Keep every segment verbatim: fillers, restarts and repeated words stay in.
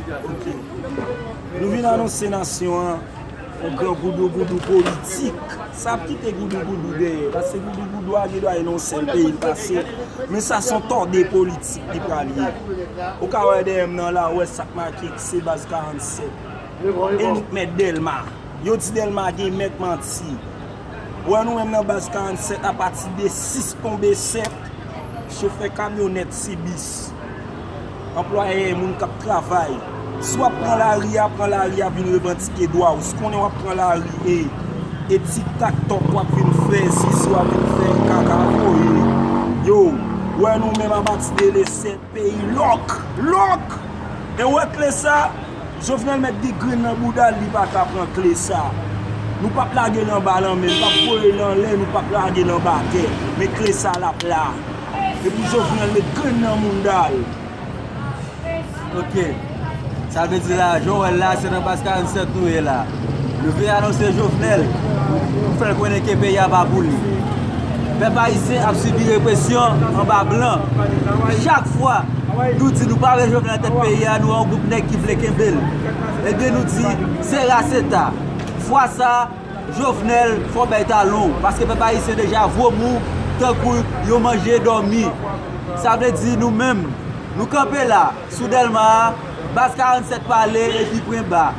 Ok. Nou vin anonse nasyon an yon gran goudougoudou politik. Sa ap kite goudougoudou dèyè. Paske goudougoudou a gen dwa e nan yon sèl peyi l pase. Men sa se yon tòde politik li pral ye. Ou ka wè dèyè m nan la, ou wè sa k make se baz karannsèt. E nou k mèt Dèlma. Yo di Dèlma gen mèt manti. Ou wè nou menm nan baz karannsèt, apati de sis tonbe sèt, chofè kamyonèt, ti bis, anplwayè, moun k ap travay. Si w ap pran lari a, pran lari a vin revandike dwa w. Si konnen w ap pran lari e, e ti tak tòk w ap vin fè, si, si w ap vin fè kaka voye. Yo, ou wè nou menm apati de le sèt, peyi lòk, lòk! E ou wè kle sa, Jovenel mèt gen grenn nan bouda l, li pa ka pran kle sa. Nou p ap lage l anba lanmè, nou p ap voye l anlè, nou p ap lage l anba tè. Men kle sa l ap la. Epi Jovenel met grenn nan mounda l. Ok. Sa vle di la, jan w wè l la, se nan baz karannsèt nou ye la. Nou vle anonse Jovenel pou fè l konnen ke peyi a pa pou li. Pèp ayisyen ap sibi represyon anba blan. Chak fwa nou di nou pa vle Jovenel nan tèt peyi a, nou wè yon gwoup nèg ki vle kenbe l. Ebyen nou di, se ra se ta. Fwa sa, Jovenel, fò w bay talon w, paske pèp ayisyen deja vomou tankou yo manje dòmi. Sa vle di nou menm, nou kanpe la, sou Dèlma a, baz karannsèt pale epi pwen ba.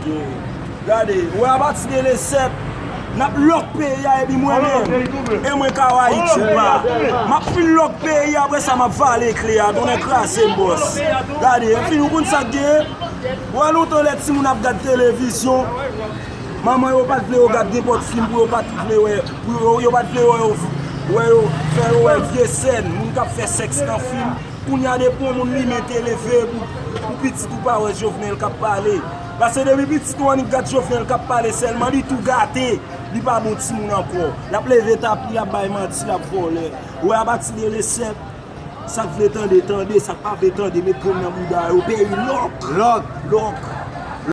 Gade, ou wè apati de le sèt, n ap lòk peyi a epi mwen menm, e mwen Kawayit Choupa. M ap fin lòk peyi a, apre sa m ap vale kle a, tonnè kraze m bòs. Gade, epi nou konn sa k genyen. Ou wè lontan lè timoun ap gad televizyon, manman yo pa t vle yo gad nenpòt fim pou yo pa t vle wè, pou yo, yo pa t vle wè yo, wè yo, fè yo wè vye sèn, moun k ap fè sèks nan fim. Kounye a depi yon moun limen tele veye pou, pou pitit ou pa wè Jovenel k ap pale. Paske depi pitit ou annik gad Jovenel k ap pale sèlman, li tou gate, li pa bon timoun ankò. L ap leve tapi, l ap bay manti, l ap vòlè. Ou wè apati de le sèt, sa k vle tande, tande, sa k pa vle tande, met grenn nan bouda yo. Peyi lòk! Lòk! Lòk!